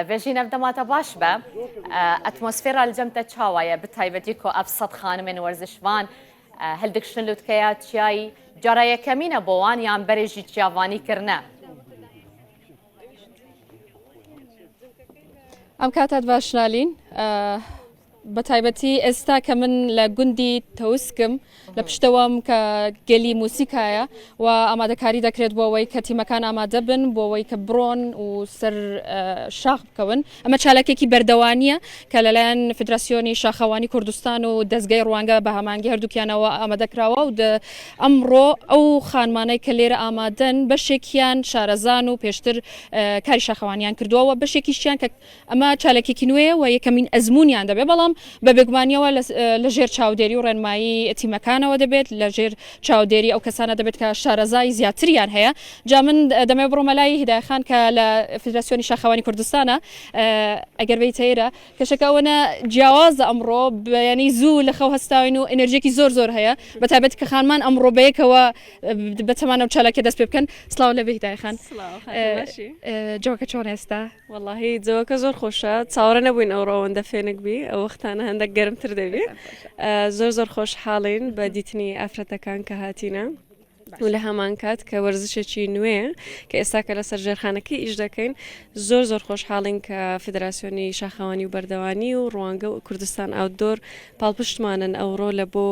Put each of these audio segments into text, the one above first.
ڤێژین ئەڤ دەما تە باش بە ئەتمۆسفێرا لە جەم تە چاوایە بتایبەتی کۆ ئەڤ سەد خانمێن وەرزشڤان هەلدکشن لوتکەیا چیای جارا یەکەمینە بۆ وان یان بەرێ ژی چیاڤانی کرنە. ئەم کاتات باش نالین بە تایبەتی ئێستا کە من لە گوندی تەوسکم لە پشتەوەم کە گەلی موسیکایە و ئامادەکاری دەکرێت بۆ ئەوەی کە تیمەکان ئامادە بن بۆ ئەوەی کە بڕۆن و سەر شاخ بکەون ئەمە چالاکێکی بەردەوانیە کە لەلایەن فدراسیۆنی شاخەوانی کوردستان و دەستگای ڕوانگە بە هەمانگی هەردووکیانەوە ئامادەکراوە و ئەمڕۆ ئەو خانمانەی کە لێرە ئامادەن بەشێکیان شارەزان و پێشتر کاری شاخەوانیان کردووە و بەشێکیشیان کە ئەمە چالاکیەکی نوێیە و یەکەمین ئەزموونیان دەبێت، بەڵام بە بێگومانیەوە لە ژێر چاودێری و ڕێنمایی تیمەکانەوە دەبێت، لە ژێر چاودێری ئەو کەسانە دەبێت کە شارەزای زیاتریان هەیە. جا من دەمەوێت بڕۆمە لای هیدایە خان کە لە فیدراسیۆنی شاخەوانی کوردستانە، ئەگەر بێیتە ئێرە کەشەکە ئەوەنە جیاوازە ئەمڕۆ بەیانی زوو لە خەو هەستاوین و ئێنێرژیەکی زۆر زۆر هەیە، بە تایبەتی کە خانمان ئەمڕۆ بەیەکەوە بەتەمانە و چالاکیە دەست پێ بکەن. سڵاو لێ بێ هیدایە خان. سڵاو خاتوو باشی؟ جەوەکە چۆنە ئێستا؟ وەڵاهی جەوەکە زۆر خۆشە چاوەڕێ نەبووین ئەوڕۆ ئەوەندە فێنک بی ئەو وەختانە هەندێک گەرمتر دەبی زۆر زۆر خۆشحاڵین بە دیتنی ئافرەتەکان کە هاتینە و لە هەمان کات کە وەرزشێکی نوێ کە ئێستا کە لەسەر ژێرخانەکەی ئیش دەکەین زۆر زۆر خۆشحاڵین کە فدراسیۆنی شاخەوانی و بەردەوانی و ڕوانگە و کوردستان ئاوتدۆر پاڵپشتمانن ئەوڕۆ لە بۆ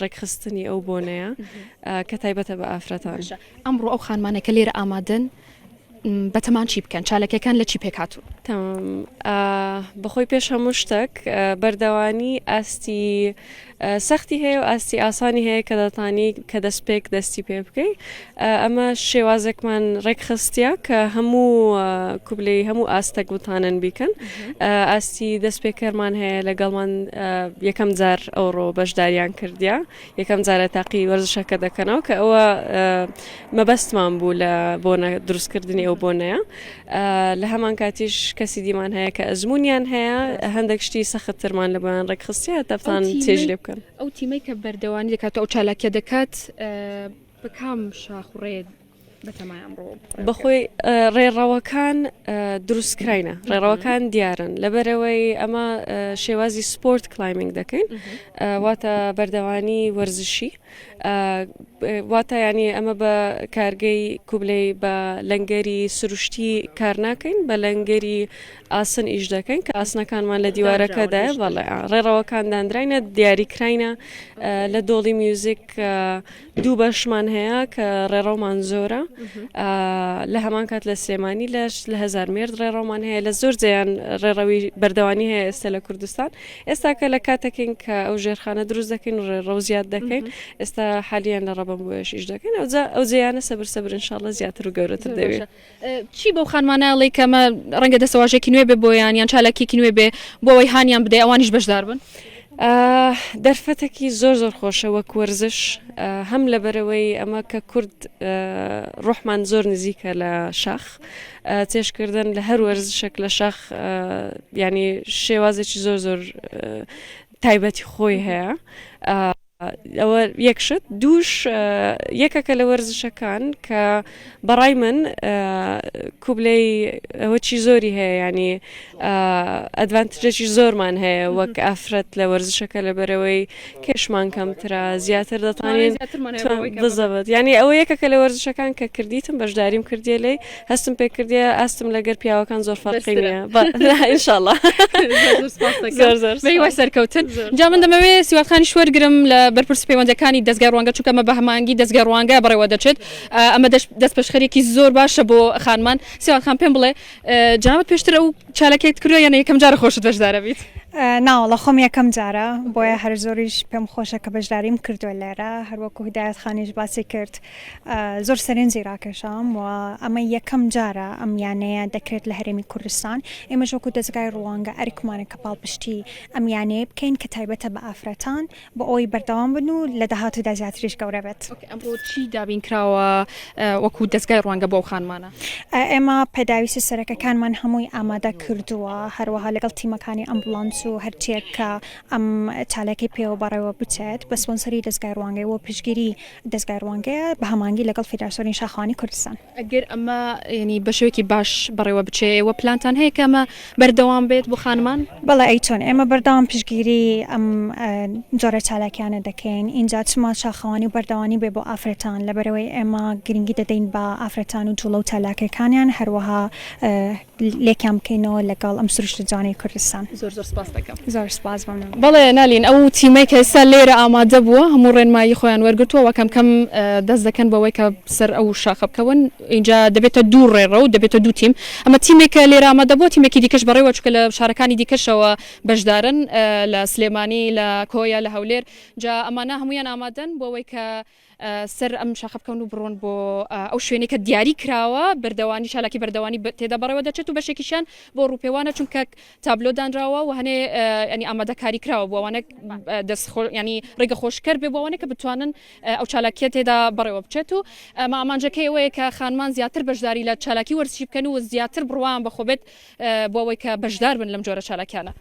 ڕێکخستنی ئەو بۆنەیە کە تایبەتە بە ئافرەتان. ئەمڕۆ ئەو خانمانە کە لێرە ئامادەن بەتەمان چی بکەن؟ چاالەکیەکان لە چی پێکهاتوون؟ تەمام بەخۆی پێش هەموو شتەک بەردەوانی ئاستی سەختی هەیە و ئاستی ئاسانی هەیە کە دەتانی کە دەستپێک دەستی پێ بکەی ئەمە شێوازێکمان ڕێکخستە کە هەموو کوبلەی هەموو ئاستەک بتانن بیکەن ئاستی دەستپێکەرمان هەیە لەگەڵمان یەکەم جار ئەوڕۆ بەشداریان کردیا یەکەم جارە تاقی وەرزشەکە دەکەنەوە کە ئەوە مەبەستمان بوو لە بۆنە دروستکردنی ئەو بۆنەیە لە هەمان کاتیش کەسی دیمان هەیە کە ئەزمونیان هەیە هەندێک شتی سەختترمان لە بۆیان ڕێکخستیە تەفتان چێژ لێ بکەن. ئەو تیمەی کە بەردەوانی دەکات و ئەو چالاکیە دەکات بە کام شاخ و ڕێ بەتەمای ئەمڕۆ بەخۆی ڕێڕەوەکان دروستکراینە ڕێڕەوەکان دیارن لەبەرەوەی ئەمە شێوازی sport climbing دەکەین واتە بەردەوانی وەرزشی واتە ینی ئەمە بە کارگەی کوبلەی بە لەنگەری سروشتی کار ناکەین بە لەنگەری ئاسن ئیش دەکەین کە ئاسنەکانمان لە دیوارەکەدایە بەڵێ ڕێڕەوەکان دانراینە دیاری کراینە لە دۆڵی میوزیک دوو بەشمان هەیە کە ڕێڕەومان زۆرە لە هەمان کات لە سلێمانی لەش لە هەزار مێرد ڕێڕەومان هەیە لە زۆر جیان ڕێڕەوی بەردەوانی هەیە ئێستا لە کوردستان ئێستا کە لە کاتەکەین کە ئەو ژێرخانە دروست دەکەین ڕێڕەو زیاد دەکەین ئێستا حالیان لە ڕەبەم بۆیەشیش دەکەین ئەوجا ئەو جێیانە سەبر سەبر انشاءاللە زیاتر و گەورەتر دەبێت. چی بەو خانمانە ئەڵێی کە ئەمە ڕەنگە دەستەواژەیەکی نوێ بێ بۆیان یان چالاکیەکی نوێ بێ بۆ ئەوەی هانیان بدەی ئەوانیش بەشدار بن؟ دەرفەتێکی زۆر زۆر خۆشە وەک وەرزش هەم لەبەرەوەی ئەمە کە کورد ڕۆحمان زۆر نزیکە لە شاخ چێشکردن لە هەر وەرزشێک لە شاخ ینی شێوازێکی زۆر زۆر تایبەتی خۆی هەیە. ئەوە یەک شت دووش یەکەکە لە وەرزشەکان کە بەڕای من کوبلەی ئەوە چی زۆری هەیە ینی advantage ێکی زۆرمان هەیە وەک ئافرەت لە وەرزشەکە لە بەرەوەی کێشمان کەمترە زیاتر دەتوانین بزەبت ینی ئەوە یەکەکە لە وەرزشەکان کە کردیتم بەشداریم کردیە لی هەستم پێ کردیە ئاستم لەگەر پیاوەکان زۆر فەرقی نییە ئینشاءاللە زۆر زۆر بەهیوای سەرکەوتن جا من دەمەوێت سیواد خانیش وەرگرم لە بەرپرسی پەیوەندەکانی دەزگای ڕوانگە چونکە ئەمە بە هەماهەنگی دەزگای ڕوانگە بەڕێوە دەچێت ئەمە دەستپێشخەریەکی زۆر باشە بۆ خانمان سیواد خان پێم بڵێ جنابت پێشتر ئەو چالاکیت کردووە یان یەکەم جارە خۆشت بەشدارە بیت؟ ناوەڵا خۆم یەکەم جارە بۆیە هەر زۆریش پێم خۆشە کە بەشداریم کردووە لێرە هەروەکو هیدایەت خانیش باسی کرد زۆر سەرنجی ڕاکێشام و ئەمە یەکەم جارە ئەم یانەیە دەکرێت لە هەرێمی کوردستان ئێمەش وەکو دەزگای ڕوانگە ئەرکمانە کە پاڵپشتی ئەم یانەیە بکەین کە تایبەتە بە ئافرەتان بۆ ئەوەی بەردەوام بن و لە داهاتوودا زیاتریش گەورە بێت. ئەمڕۆ چی دابین کراوە وەکو دەزگای ڕوانگە بۆ ئەو خانمانە؟ ئێمە پێداویستی سەرەکەکانمان هەمووی ئامادە کردووە، هەروەها لەگەڵ تیمەکانی ئەمبولانس. و هەرچیەک کە ئەم چالاکی پێوە بەڕێوە بچێت بە سپۆنسەری دەزگای ڕوانگەی و پشتگیری دەزگای ڕوانگەیە بە هەماهەنگی لەگەڵ فیدراسیۆنی شاخەوانی کوردستان. ئەگەر ئەمە یەنی بە شێوەیەکی باش بەڕێوە بچێ ئێوە پلانتان هەیە کە ئەمە بەردەوام بێت بۆ خانمان؟ بەڵێ ئەی چۆن، ئێمە بەردەوام پشتگیری ئەم جۆرە چالاکیانە دەکەین، ئینجا چما شاخەوانی و بەردەوانی بێ بۆ ئافرەتان، لەبەرئەوەی ئێمە گرنگی دەدەین بە ئافرەتان و جوڵە و چالاکیەکانیان، هەروەها لێکیان بکەینەوە لەگەڵ ئەم سروشتە جوانەی کوردستان. زۆر زۆر سپاست دەکەم. زۆر سپاس مەمنون. بەڵێ نالین، ئەو تیمەی کە ئێستا لێرە ئامادە بووە هەموو ڕێنمایی خۆیان وەرگرتووە و کەم کەم دەست دەکەن بەوەی کە سەر ئەو شاخە بکەون، ئینجا دەبێتە دوو ڕێڕەو، دەبێتە دوو تیم، ئەمە تیمێک کە لێرە ئامادە بووە، تیمێکی دیکەش بەڕێوە چونکە لە شارەکانی دیکەشەوە بەشدارن لە سلێمانی، لە کۆیە، لە هەولێر، جا ئەمانە هەموویان ئامادەن بۆ ئەوەی کە سەر ئەم شاخە بکەون و بڕۆن بۆ ئەو شوێنەی کە دیاری کراوە بەردەوانی چالاکی بەردەوانی تێدا بەڕێوە دەچێت و بەشێکیشیان بۆ ڕووپێوانە چونکە تابلۆ دانراوە و هەنێ ینی ئامادەکاری کراوە بۆ ئەوانە دەست ینی ڕێگە خۆشکەر بێ بۆ ئەوانە کە بتوانن ئەو چالاکیە تێدا بەڕێوە بچێت و ئەمە ئامانجەکەی ئەوەیە کە خانمان زیاتر بەشداری لە چالاکی وەرزشی بکەن و زیاتر بڕوایان بەخۆ بێت بۆ ئەوەی کە بەشدار بن لەم جۆرە چالاکیانە.